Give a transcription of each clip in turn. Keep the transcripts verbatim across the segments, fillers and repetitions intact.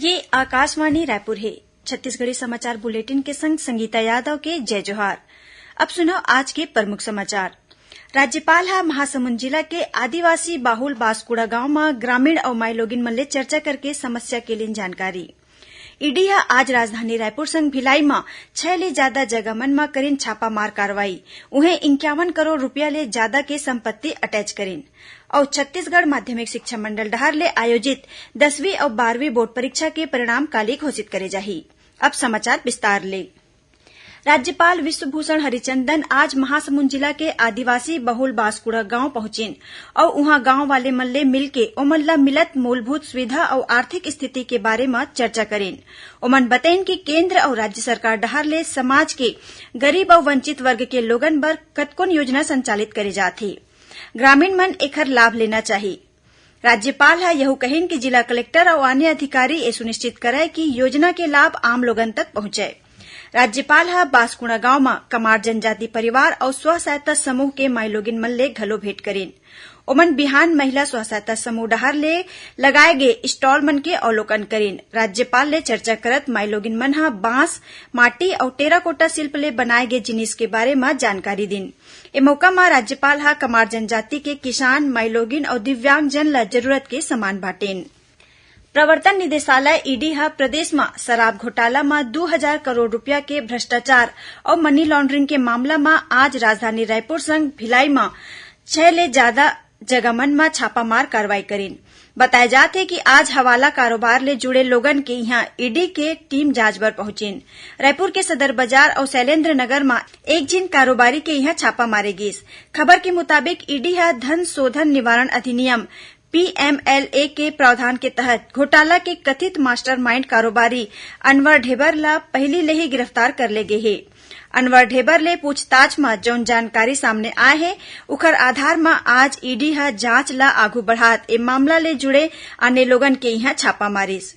ये आकाशवाणी रायपुर हे। छत्तीसगढ़ी समाचार बुलेटिन के संग संगीता यादव के जय जोहार। अब सुनव आज के प्रमुख समाचार। राज्यपाल ह महासमुंद जिला के आदिवासी बाहुल बांसकुड़ा गांव म ग्रामीण अउ माईलोगिन मन ले चर्चा करके समस्या के लीन जानकारी। ईडी ह आज राजधानी रायपुर संग भिलाई म छह ले जादा जगह मन म करिन छापामार कार्रवाई। उहें, इक्यावन करोड़ रूपिया ले जादा के संपत्ति अटैच करिन। अउ छत्तीसगढ़ माध्यमिक शिक्षा मंडल डहार ले आयोजित दसवीं अउ बारहवीं बोर्ड परीक्षा के परिणाम काली घोषित करे जाही। अब समाचार विस्तार ले। राज्यपाल विश्वभूषण हरिचंदन आज महासमुंद जिला के आदिवासी बहुल बांसकुड़ा गांव पहुंचिन अउ उहां गांव वाले मन ले मिलके ओमन ल मिलत मूलभूत सुविधा अउ आर्थिक स्थिति के बारे म चर्चा करिन। ओमन बतइन कि केंद्र अउ राज्य सरकार डहार ले समाज के गरीब अउ वंचित वर्ग के लोगन बर कतकोन योजना संचालित करे जात हे। ग्रामीण मन एखर लाभ लेना चाही। राज्यपाल ह यहू कहिन कि जिला कलेक्टर अउ आने अधिकारी ए सुनिश्चित करय कि योजना के लाभ आम लोगन तक पहुंचय। राज्यपाल ह बांसकुड़ा गांव म कमार जनजाति परिवार अउ स्व सहायता समूह के माईलोगिन मन ले घलो भेंट करिन। ओमन बिहान महिला स्व सहायता समूह डहार ले लगाए गे स्टॉल मन के अवलोकन करिन। राज्यपाल ले चर्चा करत माईलोगिन मन ह बांस, माटी अउ टेराकोटा शिल्प ले बनाए गे जिनिस के बारे म जानकारी दिन। ए मौका म राज्यपाल ह कमार जनजाति के किसान, माईलोगिन अउ दिव्यांगजन ल जरूरत के सामान बांटिन। प्रवर्तन निदेशालय ईडी ह प्रदेश म शराब घोटाला म दू हजार करोड़ रूपिया के भ्रष्टाचार अउ मनी लॉन्ड्रिंग के मामला म आज राजधानी रायपुर संग भिलाई म छह ले जादा जगह मन म छापामार कार्रवाई करिन। बताय जात हे कि आज हवाला कारोबार ले जुड़े लोगन के इहां ईडी के टीम जांच बर पहुंचिन। रायपुर के सदर बाजार अउ शैलेंद्र नगर म एक झिन कारोबारी के इहां छापा मारे गिस। खबर के मुताबिक, ईडी ह धन शोधन निवारण अधिनियम, पीएमएलए के प्रावधान के तहत घोटाला के कथित मास्टरमाइंड कारोबारी अनवर ढेबर ल पहिली ले ही गिरफ्तार कर ले गे हे। अनवर ढेबर ले पूछताछ म जउन जानकारी सामने आए हे, उखर आधार म आज ईडी ह जांच ल आगू बढ़ात ए मामला ले जुड़े आने लोगन के इहां छापा मारिस।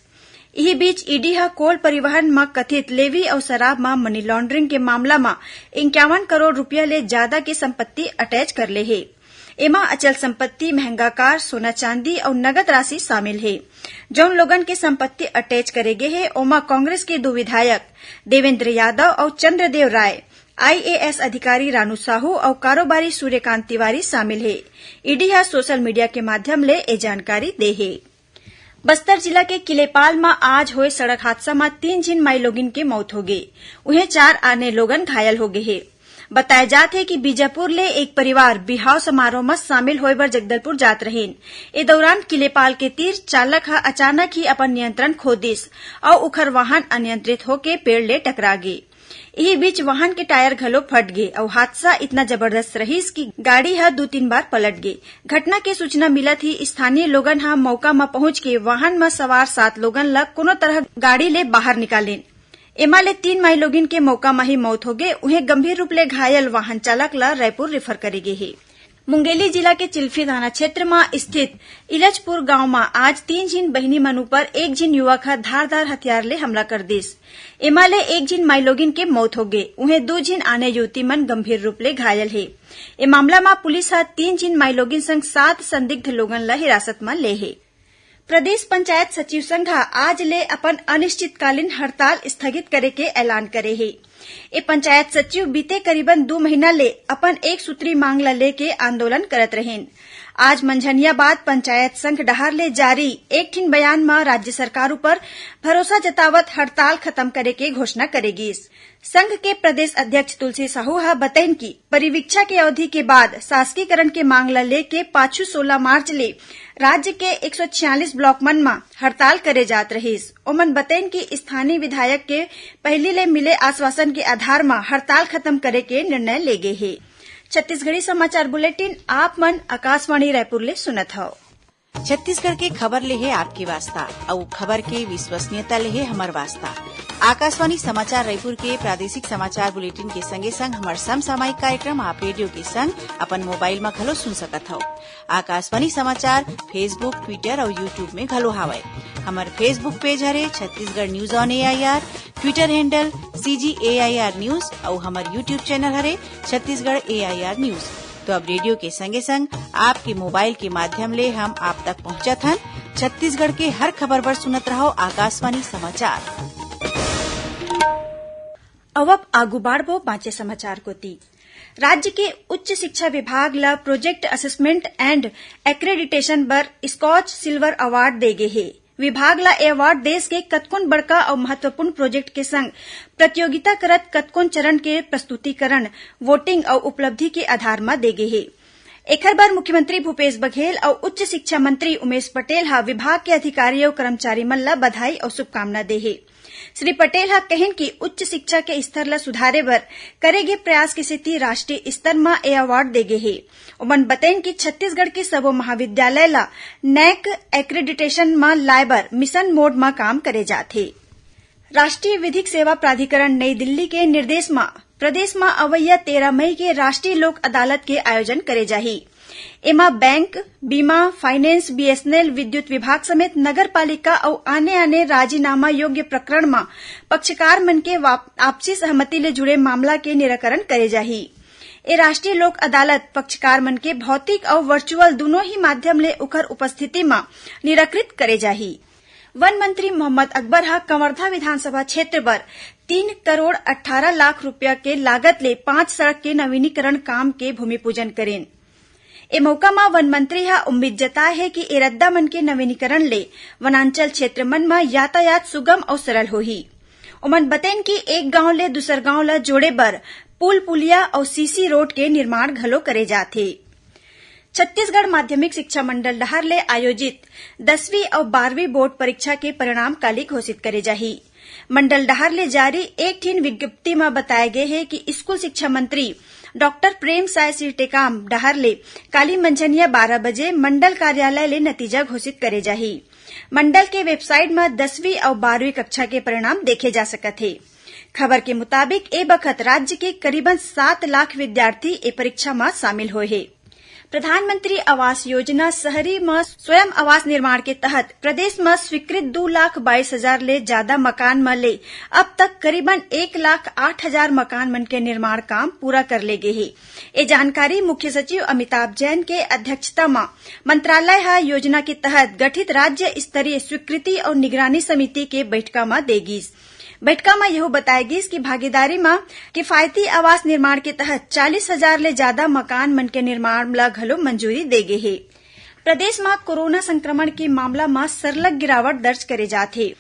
इही बीच, ईडी ह कोल परिवहन म कथित लेवी अउ शराब म मनी लॉन्ड्रिंग के मामला म इक्यावन करोड़ रूपिया ले जादा के संपत्ति अटैच कर ले हे। एमा अचल संपत्ति, महंगा कार, सोना चांदी अउ नगद राशि शामिल हे। जउन लोगन के संपत्ति अटैच करे गे हे, ओमा कांग्रेस के दू विधायक देवेंद्र यादव अउ चंद्रदेव राय, आईएएस अधिकारी रानू साहू अउ कारोबारी सूर्यकांत तिवारी शामिल हे। ईडी ह सोशल मीडिया के माध्यम ले ए जानकारी दे हे। बस्तर जिला के किलेपाल म आज होए सड़क हादसा म तीन झिन माईलोगिन के मौत होगे, उहें चार आने लोगन घायल होगे हे। बताय जात हे कि बीजापुर ले एक परिवार बिहाव समारोह म शामिल होय बर जगदलपुर जात रहिन। ए दौरान किलेपाल के तीर चालक ह अचानक ही अपन नियंत्रण खो दिस अउ उखर वाहन अनियंत्रित होके पेड़ ले टकरा गे। इही बीच वाहन के टायर घलो फट गे अउ हादसा इतना जबरदस्त रहिस कि गाड़ी ह दू तीन बार पलट गे। घटना के सूचना मिलत ही स्थानीय लोगन ह मौका म पहुंच के वाहन म सवार सात लोगन ल कोनो तरह गाड़ी ले बाहर निकालिन। एमा ले तीन माईलोगिन के मौका म ही मौत होगे, उहें गंभीर रूप ले घायल वाहन चालक ल रायपुर रेफर करे गे हे। मुंगेली जिला के चिल्फी थाना क्षेत्र म स्थित इलजपुर गांव म आज तीन झिन बहिनी मन ऊपर एक झिन युवक ह धारदार हथियार ले हमला कर दिस। एमा ले एक झिन माईलोगिन के मौत होगे, उहें दू झिन आने युवती मन गंभीर रूप ले घायल हे। ए मामला म पुलिस ह तीन झिन माईलोगिन संग सात संदिग्ध लोगन ल हिरासत म ले हे। प्रदेश पंचायत सचिव संघ ह आज ले अपन अनिश्चितकालीन हड़ताल स्थगित करे के ऐलान करे हे। ए पंचायत सचिव बीते करीबन दू महीना ले अपन एक सूत्री मांग ल लेके आंदोलन करत रहिन। आज मंझनिया बाद पंचायत संघ डहार ले जारी एक ठिन बयान म राज्य सरकार ऊपर भरोसा जतावत हड़ताल खत्म करे के घोषणा करे गिस। संघ के प्रदेश अध्यक्ष तुलसी साहू ह बतइन कि परिवीक्षा के अवधि के बाद शासकीकरण के मांग ल लेके पाछू सोलह मार्च ले राज्य के एक सौ छियालीस ब्लॉक मन म हड़ताल करे जात रहिस। ओमन बतइन कि स्थानीय विधायक के पहिली ले मिले आश्वासन के आधार म हड़ताल खत्म करे के निर्णय ले गे हे। छत्तीसगढ़ी समाचार बुलेटिन आप मन आकाशवाणी रायपुर ले सुनत हव। छत्तीसगढ़ के खबर ले हे आपके वास्ता, अउ खबर के विश्वसनीयता ले हे हमर वास्ता। आकाशवाणी समाचार रायपुर के प्रादेशिक समाचार बुलेटिन के संगे संग हमर समसामयिक कार्यक्रम आप रेडियो के संग अपन मोबाइल म घलो सुन सकत हव। आकाशवाणी समाचार Facebook, Twitter अउ YouTube में घलो हावय। हमर Facebook पेज हरे Chhattisgarh news on AIR, Twitter handle CG AIR news अउ हमर YouTube चैनल हरे छत्तीसगढ़ एआईआर न्यूज। तो अब रेडियो के संगे संग आपके मोबाइल के माध्यम ले हम आप तक पहुंचत हन। छत्तीसगढ़ के हर खबर बर सुनत रहव आकाशवाणी समाचार। अउ अब आगू बाढ़बो बांचे समाचार कोति। राज्य के उच्च शिक्षा विभाग ल Project Assessment and Accreditation बर Scotch Silver Award दे गे हे। विभाग ल ए award देश के कतकोन बड़का अउ महत्वपूर्ण project के संग प्रतियोगिता करत कतकोन चरण के प्रस्तुतिकरण, voting अउ उपलब्धि के आधार म दे गे हे। एखर बर मुख्यमंत्री भूपेश बघेल अउ उच्च शिक्षा मंत्री उमेश पटेल ह विभाग के अधिकारी अउ कर्मचारी मन ल बधाई अउ शुभकामना दे हे। श्री पटेल ह कहिन कि उच्च शिक्षा के स्तर ल सुधारे बर करे गे प्रयास के सेती राष्ट्रीय स्तर म ए award दे गे हे। ओमन बतइन कि छत्तीसगढ़ के सबो महाविद्यालय ल NAAC accreditation म लाए बर mission mode म काम करे जात हे। राष्ट्रीय विधिक सेवा प्राधिकरण नई दिल्ली के निर्देश म प्रदेश म अवइया तेरह मई के राष्ट्रीय लोक अदालत के आयोजन करे जाही। एमा बैंक, बीमा, finance, BSNL, विद्युत विभाग समेत नगर पालिका अउ आने-आने राजीनामा योग्य प्रकरण म पक्षकार मन के वाप-, आपसी सहमति ले जुड़े मामला के निराकरण करे जाही। ए राष्ट्रीय लोक अदालत पक्षकार मन के भौतिक अउ virtual दूनों ही माध्यम ले उखर उपस्थिति म निराकृत करे जाही। वन मंत्री मोहम्मद अकबर ह कवर्धा विधानसभा क्षेत्र बर तीन करोड़ अट्ठारह लाख रुपया के लागत ले पांच सड़क के नवीनीकरण काम के भूमि पूजन करेन। ए मौका म वन मंत्री ह उम्मीद जताए हे कि ए रद्दा मन के नवीनीकरण ले वनांचल क्षेत्र मन म यातायात सुगम अउ सरल होही। ओमन बतइन कि एक गांव ले दूसर गांव ल जोड़े बर पुल पुलिया अउ सीसी रोड के निर्माण घलो करे जात हे। छत्तीसगढ़ माध्यमिक शिक्षा मंडल डहार ले आयोजित दसवीं अउ बारहवीं बोर्ड परीक्षा के परिणाम काली घोषित करे जाही। मंडल डहार ले जारी एक ठिन विज्ञप्ति म बताए गे हे कि स्कूल शिक्षा मंत्री डॉक्टर प्रेम साय सिंह टेकाम डहार ले काली मंझनिया बारह बजे मंडल कार्यालय ले नतीजा घोषित करे जाही। मंडल के website म दसवीं अउ बारहवीं कक्षा के परिणाम देखे जा सकत हे। खबर के मुताबिक, ए बखत राज्य के करीबन सात लाख विद्यार्थी ए परीक्षा म शामिल होए हे। प्रधानमंत्री आवास योजना शहरी म स्वयं आवास निर्माण के तहत प्रदेश म स्वीकृत दू लाख बाईस हजार ले जादा मकान म ले अब तक करीबन एक लाख आठ हजार मकान मन के निर्माण काम पूरा कर ले गे हे। ए जानकारी मुख्य सचिव अमिताभ जैन के अध्यक्षता म मंत्रालय ह योजना के तहत गठित राज्य स्तरीय स्वीकृति अउ निगरानी समिति के बैठका म दे गिस। बैठका म यहू बताए गिस कि भागीदारी म किफायती आवास निर्माण के तहत चालीस हजार ले जादा मकान मन के निर्माण ल घलो मंजूरी दे गे हे। प्रदेश म कोरोना संक्रमण के मामला म सरलग गिरावट दर्ज करे जात हे।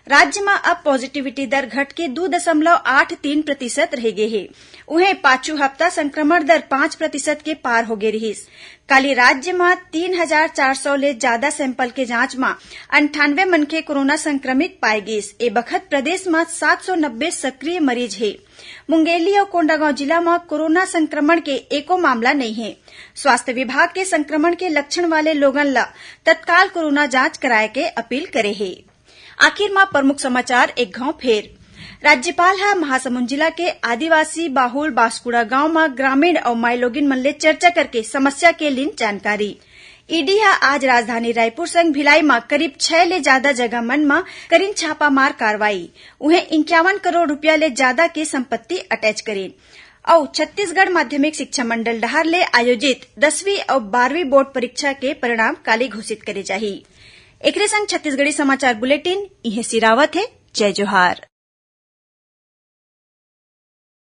राज्य म अब positivity दर घट के दू दशमलव आठ तीन प्रतिशत रह गे हे। उहें, पाछू हफ्ता संक्रमण दर पांच प्रतिशत के पार हो गे रिहिस। काली राज्य म तीन हजार चार सौ ले जादा sample के जांच म अंठानवे मनखे कोरोना संक्रमित पाए गिस। ए बखत प्रदेश म सात सौ नब्बे सक्रिय मरीज हे। मुंगेली अउ कोंडागांव जिला म कोरोना संक्रमण के एको मामला नइ हे। स्वास्थ्य विभाग के संक्रमण के लक्षण वाले लोगन ल तत्काल कोरोना जांच कराए के अपील करे हे। आखिर म प्रमुख समाचार एक घांव फेर। राज्यपाल ह महासमुंद जिला के आदिवासी बाहुल बांसकुड़ा गांव म ग्रामीण अउ माईलोगिन मन ले चर्चा करके समस्या के लीन जानकारी। ईडी ह आज राजधानी रायपुर संग भिलाई म करीब छह ले जादा जगह मन म करिन छापामार कार्रवाई। उहें, इक्यावन करोड़ रुपया ले जादा के संपत्ति अटैच करिन। अउ छत्तीसगढ़ माध्यमिक शिक्षा मंडल डहार ले आयोजित दसवीं अउ बारहवीं बोर्ड परीक्षा के परिणाम काली घोषित करे जाही। एकरे संग छत्तीसगढ़ी समाचार बुलेटिन इहें सिरावत हे। जय जोहार।